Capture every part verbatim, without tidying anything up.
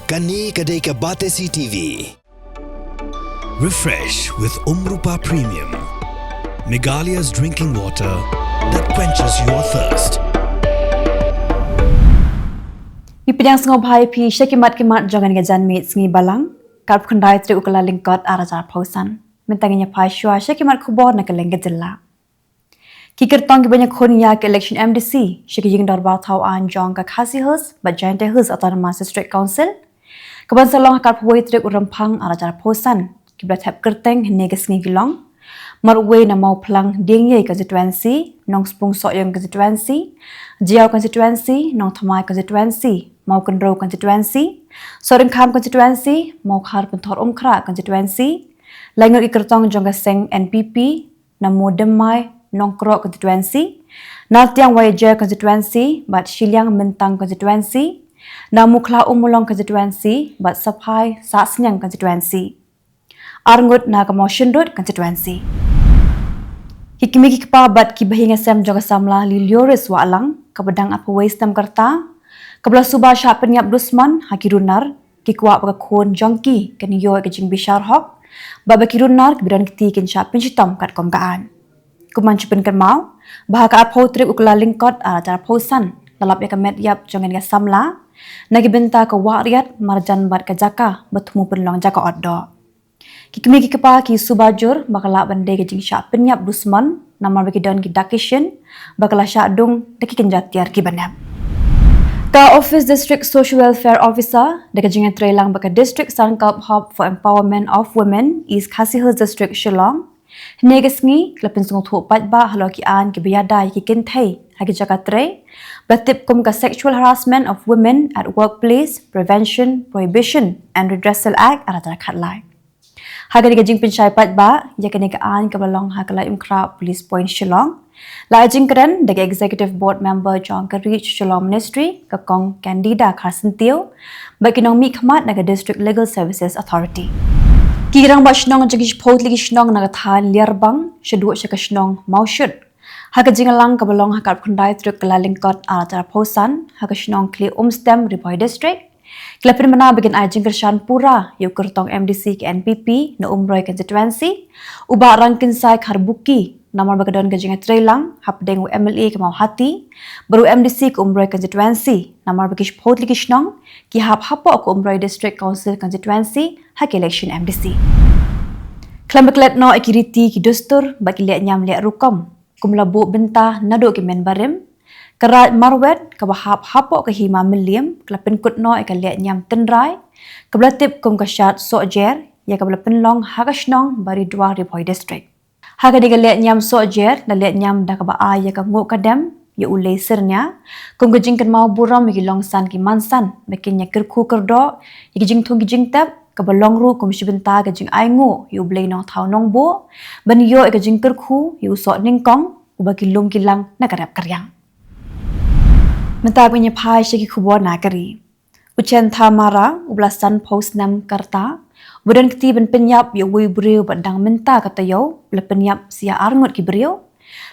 Kane ka dei ka Batesi T V. Refresh with Umrupa Premium, Meghalaya's drinking water that quenches your thirst. Ngi pdiang sngewbha ïa phi sha ki mat ki mat jong kane ka janmiet sngi Balang, ka arphew khyndai tarik u Kyllalyngkot ar hajar arphew san. Mynta ngin ïa phai shuwa sha ki mat khubor na kylleng ka jylla. Ki kyrtong kiba ïakhun ïa ka election M D C sha ka ïing dorbar thaw aiñ jong ka Khasi Hills bad Jaintia Hills Autonomous District Council, kaban sa long ha ka arphew wei tarik u Rymphang ar hajar arphew san, kiba la thep kyrteng hynne ka sngi ki long: Marwei na Mawphlang Diengiei Constituency, Nongspung Sohiong Constituency, Jaïaw Constituency, Nongthymmai Constituency, Mawkynrew Constituency, Sohryngkham Constituency, Mawkhar Pynthorumkhrah Constituency, laingut ki kyrtong jong ka seng N P P, na Mowdymmai Nongkroh Constituency, Nartiang Waiajer Constituency bad Shilliang Myntang Constituency, na Mukhla Ummulong Constituency bad Saphai Sahsniang Constituency. Arngut na ka Mawshynrut Constituency. Ki kmie ki kpa bad ki bahaïing hasem jong ka samla Lilioris Wahlang, kaba dang arphew wei snem ka rta, kaba la suba shah pynïap dusmon ha ki runar, ki kwah ba ka khun jong ki kan ïoh ïa ka jingbishar hok, bad ba ki runar kiba don kti kin shah pynshitom katkum ka aiñ. Kum ban shu pynkynmaw ba ha ka arphew tarik u Kyllalyngkot ar hajar arphew san, la lap ïa ka met ïap jong kane ka samla na ki bynta ka wah riat marjan bad ka jaka ba thmu pynlong jaka otdoh. Ki kmie ki kpa ki suba jur ba ka lah ban dei ka jingshah pynïap dusmon namar ba ki don ki dak ki shin ba ka la shah dung da ki kynja tiar kiba nep. Ka Office District Social Welfare Officer da ka jingïatreilang bad ka District Sankalp Hub for Empowerment of Women, East Khasi Hills District, Shillong, hynne ka sngi ka la pynsngewthuh paidbah halor ki aiñ kiba ïada ïa ki kynthei ha ki jaka trei, ba la tip kum ka Sexual Harassment of Women at Workplace Prevention, Prohibition and Redressal Act ar hajar khatlai. Ha kane ka jingpynshai paidbah ïa kane ka aiñ kaba long ha Khlaïumkhrah Police Point, Shillong, la ai jingkren da ka Executive Board Member jong ka Reach Shillong Ministry, ka Kong Candida Kharsyntiew, bad ki nongmihkhmat na ka District Legal Services Authority. Ki rangbah shnong jong ki shiphew tylli ki shnong na ka thaiñ Liarbang shaduh sha ka shnong Mawshut, ha ka jingïalang kaba long ha ka arphew khyndai tarik Kyllalyngkot ar hajar arphew san ha ka shnong Khlieh Umstem, Ri Bhoi District, ki la pynbna ba kin ai jingkyrshan pura ïa u kyrtong M D C ka N P P na Umroi Constituency, u Bah Rangkynsai Kharbuki, namar ba ka don ka jingïatreilang hapdeng u M L A ka Mawhati bad u M D C ka Umroi Constituency, namar ba ki shiphew tylli ki shnong ki hap hapoh ka Umroi District Council Constituency ha ka election M D C. Khlem da klet noh ïa ki riti ki dustur bad ki leh niam leh rukom kum la buh bynta naduh ki mynbarim, ka Raid Marwet kaba hap hapoh ka Hima Mylliem ka la pynkut noh ïa ka leh niam tynrai, kaba la tip kum ka Shad Sohjer, ïa kaba la pynlong ha ka shnong Baridwar, Ri Bhoi District. Ha kane ka leh niam sohjer la leh niam da kaba ai ïa ka nguh ka dem ïa u Lei Syrnia kum ka jingkynmaw burom ïa ki longsan ki mansan ba kin ïa kyrkhu kyrdoh ïa ki jingthung ki jingtep, kaba long ruh kum shi bynta ka jingainguh ïa u Blei Nongthaw Nongbuh ban ïoh ïa ka jingkyrkhu ïa u soh nyngkong uba ki lum ki lang na ka rep ka riang. Mynta ngin ïa phai sha ki khubor na ka ri. U Chentha Mara, uba la sanphew snem ka rta, uba don kti ban pynïap ïa uwei u briew bad dang mynta ka taïew u la pynïap sa ïa arngut ki briew,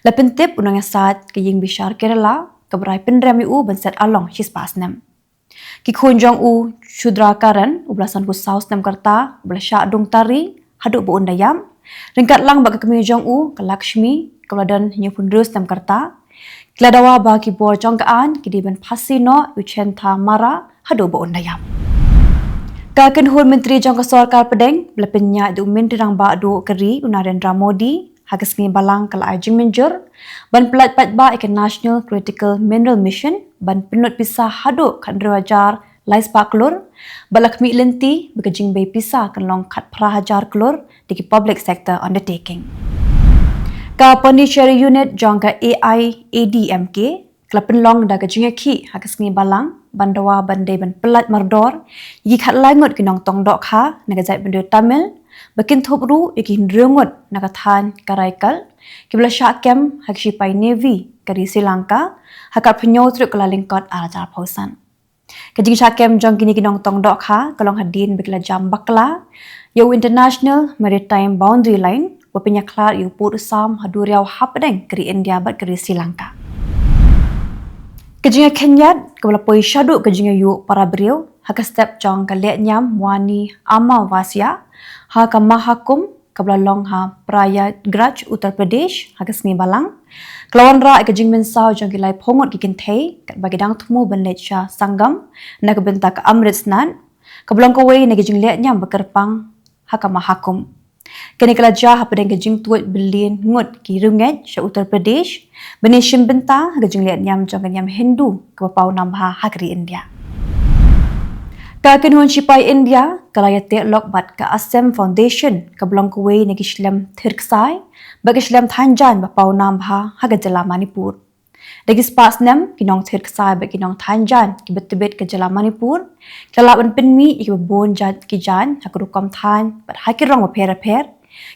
la pyntip u nongïasaid ka ïing bishar Kerala kaba rai pynrem ïa u ban set along shispah snem. Ki khun jong u, Shudra Karan, uba la sanphew saw snem ka rta, uba la shah dung tari haduh ba un da ïap, ryngkat lang bad ka kmie jong u, ka Lakshmi, kaba la don hynñiewphew hynriew snem ka rta, ki la dawa ba ki bor jong ka aiñ ki dei ban phasi noh ïa u Chentha Mara haduh ba un da ïap. Ka kynhun myntri jong ka sorkar pdeng ba la pynïaid da u Myntri Rangbah Duh ka ri, u Narendra Modi, ha ka sngi Balang ka la ai jingmynjur ban pyllait paidbah ïa ka National Critical Mineral Mission ban pynlut pisa haduh khathynriew hajar lai spah klur, bad la khmih lynti ba ka jingbei pisa kan long khatphra hajar klur da ki public sector undertaking. Ka Pondicherry Unit jong ka A I A D M K ka la pynlong da ka jingïakhih ha ka sngi Balang ban dawa ban dei ban pyllait mardor ïa ki khatlai ngut ki nongtong dohkha na ka jaitbynriew Tamil, ba kynthup ruh ïa ki hynriew ngut na ka thaiñ Karaikal, kiba la shah kem ha ki shipai Navy ka ri Sri Lanka ha ka arphew hynñiew tarik Kyllalyngkot ar hajar arphew san. Ka jingshah kem jong kine ki nongtong dohkha ka long hadien ba ki la jam bakla ïa u International Maritime Boundary Line, ba pynïakhlad ïa u pud u sam ha duriaw hapdeng ka ri India bad ka ri Sri Lanka. Ka jingïakhynñiat kaba la poi shaduh ka jingïaïuh para briew ha ka step jong ka lehniam Muani Amavasya ha ka Mahakumbh kaba la long ha Prayagraj, Uttar Pradesh, ha ka sngi Balang, ka la wanrah ïa ka jingmynsaw jong ki laiphew ngut ki kynthei katba ki dang thmu ban leit sha Sangam na ka bynta ka Amrit Snan, kaba long kawei na ki jinglehniam ba kyrpang ha ka Mahakumbh. Kane ka la jia hapdeng ka jingtuid bylli ngut ki riewngeit sha Uttar Pradesh ban ïashim bynta ha ka jinglehniam jong ka niam Hindu kaba pawnam bha ha ka ri India. Ka kynhun shipai India ka la ïateh lok bad ka Assam Foundation kaba long kawei na ki shlem thir ksai bad ki shlem thaiñ jaiñ ba pawnam bha ha ka jylla Manipur. Da ki spah snem, ki nongthir ksai bad ki nongthaiñ jaiñ kiba tbit ka jylla Manipur ki la lah ban pynmih ïa kiba bun jait ki jaiñ ha ki rukom thaiñ bad ha ki rong bapher bapher,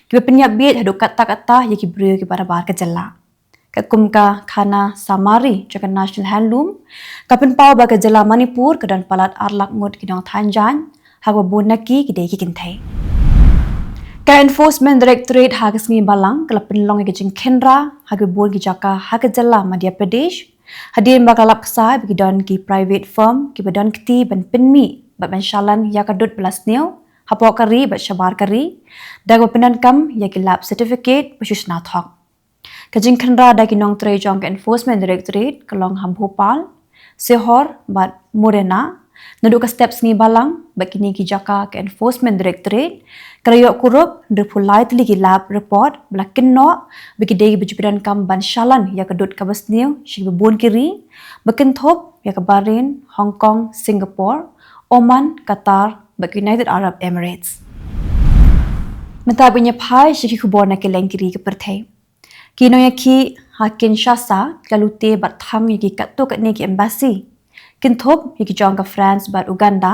kiba pynïap bieit haduh katta katta ïa ki briew kiba nabar ka jylla. Katkum ka Khana Samari jong ka National Handloom, ka pynpaw ba ka jylla Manipur ka don palat ar lak ngut ki nongthaiñ jaiñ, ha kaba bun na ki ki dei ki kynthei. Ka Enforcement Directorate ha ka sngi Balang ka la pynlong ïa ka jingkhynra ha kaba bun ki jaka ha ka jylla Madhya Pradesh, hadien ba ka la lap ksai ba ki don ki private firm kiba don kti ban pynmih bad ban shalan ïa ka dud ba la sniew hapoh ka ri bad shabar ka ri, da kaba pyndonkam ïa ki lab certificate ba shu shna thok. Ka jingkhynra da ki nongtrei jong ka Enforcement Directorate ka long ha Bhopal, Sehor bad Morena. Naduh ka step sngi Balang bad kine ki jaka ka Enforcement Directorate ka la ïoh kurup hynriewphew lai tylli ki lab report ba la kynnoh ba ki dei kiba ju pyndonkam ban shalan ïa ka dud kaba sniew sha kiba bun ki ri, ba kynthup ïa ka Bahrain, Hong Kong, Singapore, Oman, Qatar bad ka United Arab Emirates. Mynta ban ïaphai sha ki khubor na kylleng ki ri ka pyrthei. Ki nongïakhih ha Kinshasa ki la lute bad thang ïa ki katto katne ki embassy, kynthup ïa ki jong ka France bad Uganda,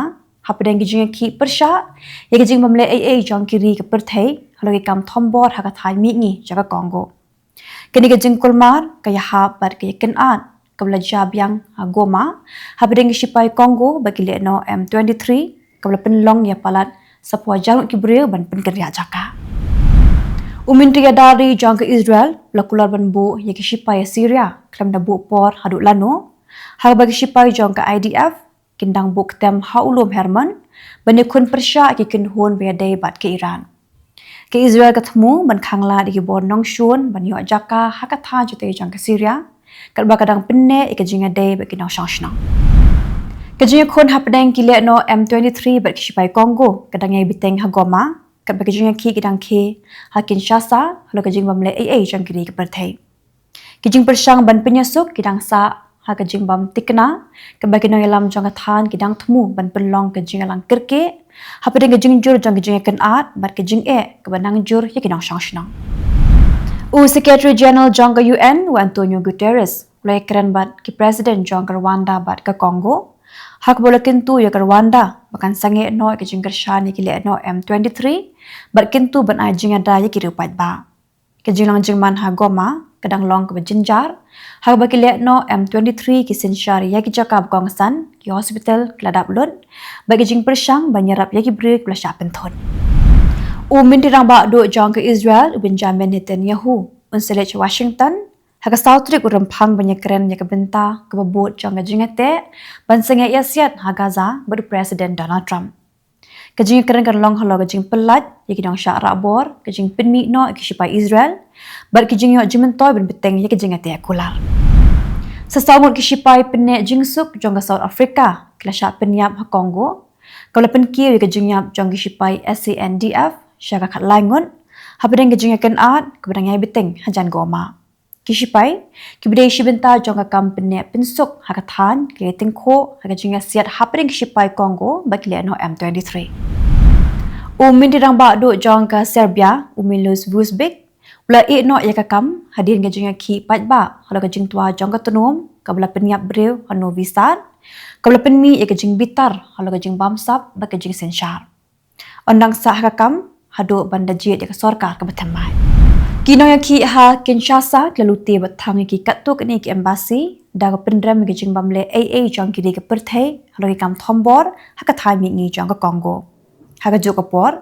hapdeng ki jingïakhih pyrshah ïa ka jingbym leh ei ei jong ki ri ka pyrthei halor ki kam thombor ha ka thaiñ mihngi jong ka Congo. Kane ka jingkulmar ka ïahap bad ka ïakynad kaba la jia biang ha Goma hapdeng ki shipai Congo bad ki lehnoh M twenty-three, kaba la pynlong ïa palat saphew hajar ngut ki briew ban pynkynriah jaka. U Myntri Ïada Ri jong ka Israel u la kular ban buh ïa ki shipai Assyria khlem da buh por haduh lano, ha kaba ki shipai jong ka I D F kin dang buh ktem ha u lum Hermon ban ïakhun pyrshah ïa ki kynhun ba ïadei bad ka Iran. Ka Israel ka thmu ban khanglad ïa ki bor nongshun ban ïoh jaka ha ka thaiñ shatei jong ka Syria, katba ka dang pynneh ïa ka jingïadei bad ki nongshong shnong. Ka jingïakhun hapdeng ki lehnoh M twenty-three bad ki shipai Congo ka dang ïai bteng ha Goma, katba ki jingïakhih ki dang khie ha Kinshasa halor ka jingbym leh ei ei jong ki ri ka pyrthei. Ki jingpyrshang ban pynïasuk ki dang sah ha ka jingbym thikna, katba ki nongïalam jong ka thaiñ ki dang thmu ban pynlong ka jingïalang kyrkieh hapdeng ka jingjur jong ka jingïakynad bad ka jingeh kaba nang jur ïa ki nongshong shnong. U Secretary General jong ka U N, u Antonio Guterres, u la ïakren bad ki President jong ka Rwanda bad ka Congo, ha kaba u la kyntu ïa ka Rwanda ba kan sangeh noh ïa ka jingkyrshan ïa ki lehnoh M twenty-three bad kyntu ban ai jingïada ïa ki riew paidbah. Ka jinglong jingman ha Goma ka dang long kaba jynjar, ha kaba ki lehnoh M twenty-three ki synshar ïa ki jaka ba kongsan, ki hospital ki la dap lut bad ki jingpyrshang ban ïarap ïa ki briew kiba la shah pynthut. U Myntri Rangbah Duh jong ka Israel, u Benjamin Netanyahu, un sa leit sha Washington ha ka saw tarik u Rymphang ban ïakren ïa ka bynta kaba bud jong ka jingïateh ban sangeh ïasiat ha Gaza bad u President Donald Trump. Ka jingïakren kan long halor ka jingpyllait ïa ki nongshah rahbor, ka jingpynmih noh ïa ki shipai Israel bad ka jingïoh jingmyntoi ban bteng ïa ka jingïateh kular. Sa saw ngut ki shipai pynneh jingsuk jong ka South Africa ki la shah pynïap ha Congo, kaba la pynkiew ïa ka jingïap jong ki shipai S A N D F sha ka khatlai ngut hapdeng ka jingïakynad kaba dang ïai bteng hajan Goma. Ki shipai kiba dei shi bynta jong ka kam pynneh pynsuk ha ka thaiñ ki la ïatyngkhuh ha ka jingïasiat hapdeng ki shipai Congo bad ki lehnoh M twenty-three. U Myntri Rangbah Duh jong ka Serbia, u Milos Vucevic, u la ïeh noh ïa ka kam hadien ka jingïakhih paidbah halor ka jingtwa jong ka tnum kaba la pynïap briew ha Novi Sad, kaba la pynmih ïa ka jingbitar halor ka jingbamsap bad ka jingsynshar. Un dang sah ha ka kam haduh ban da jied ïa ka sorkar kaba thymmai. Ki nongïakhih ha Kinshasa ki la lute bad thang ïa ki katto katne ki embassy, da ka pynrem ïa ka jingbym leh ei ei jong ki ri ka pyrthei halor ki kam thombor ha ka thaiñ mihngi jong ka Congo. Ha kajuh ka por,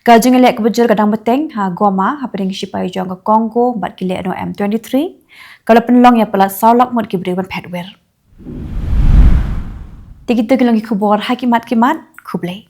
ka jingïaleh kaba jur ka dang bteng ha Goma hapdeng ki shipai jong ka Congo bad ki lehnoh M twenty-three, kaba la pynlong ïa palat saw lak ngut ki briew ban phet wir. Ïa kito ki long ki khubor ha ki mat ki mat. Khublei.